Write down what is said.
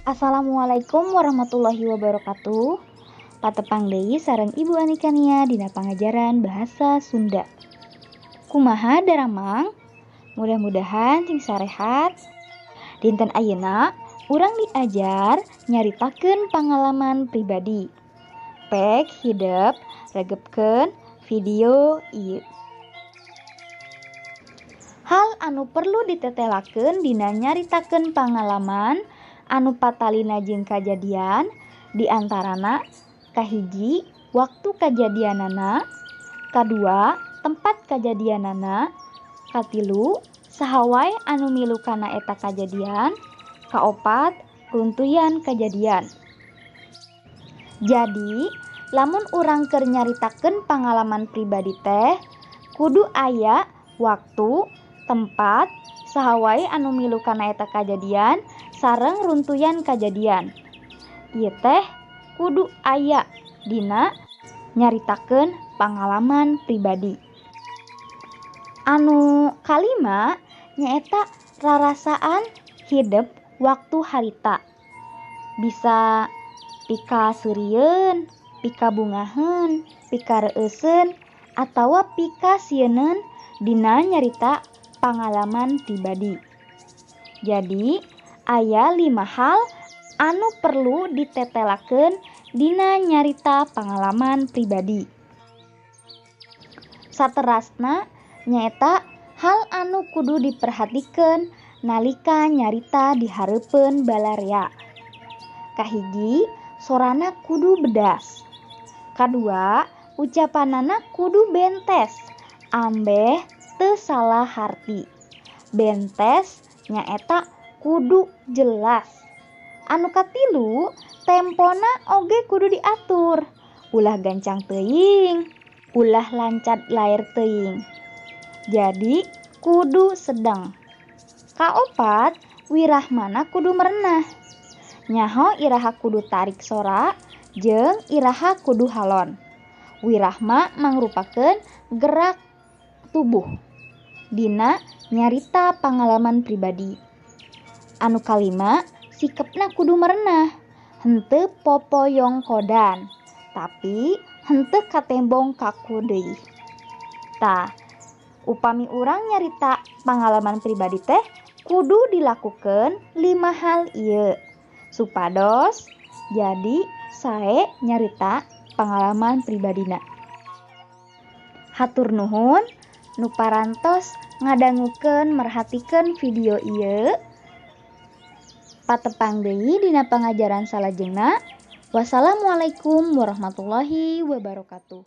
Assalamualaikum warahmatullahi wabarakatuh. Patepang deui sareng Ibu Anikania dina pangajaran bahasa Sunda. Kumaha daramang? Mudah-mudahan sing sarehat. Dinten ayeuna urang diajar nyaritakeun pangalaman pribadi. Pek hidep regepkeun video ieu. Hal anu perlu ditetelakeun dina nyaritakeun pangalaman anu patalina jeung kajadian diantarana kahiji waktu kajadianana, kadua tempat kajadianana, katilu saha wae anu milu kana eta kajadian, kaopat runtuyan kajadian. Jadi lamun urang keur nyaritakeun pangalaman pribadi teh kudu aya waktu, tempat, saha wae anu milu kana eta kajadian sareng runtuyan kajadian. Ieu teh kudu aya dina nyaritakeun pangalaman pribadi. Anu kalima nyaeta rarasaan hidep waktu harita. Bisa pikaseurieun, pikabungaheun, pikareueuseun, atawa pikasieuneun dina nyarita pangalaman pribadi. Jadi aya 5 hal anu perlu ditetelakeun dina nyarita pangalaman pribadi. Saterasna nyaeta hal anu kudu diperhatikeun nalika nyarita di hareupeun balarea. Kahiji, sorana kudu bedas. Kadua, ucapanana kudu bentes, ambeh teu salah harti. Bentes nyaeta kudu jelas. Anu katilu, tempona oge kudu diatur. Ulah gancang teuing, ulah lancat lair teuing. Jadi kudu sedang. Kaopat, wirahmana kudu merenah. Nyaho iraha kudu tarik sora jeung iraha kudu halon. Wirahma mangrupakeun gerak tubuh dina nyarita pangalaman pribadi. Anu kalima, sikepna kudu merenah, henteu popoyongkodan, tapi henteu katembong kaku deui. Tah, upami urang nyarita pangalaman pribadi teh kudu dilakukeun 5 hal ieu supados jadi sae nyarita pangalaman pribadina. Hatur nuhun nu parantos ngadangukeun merhatikeun video ieu. Patepang deui dina pangajaran salajengna. Wassalamualaikum warahmatullahi wabarakatuh.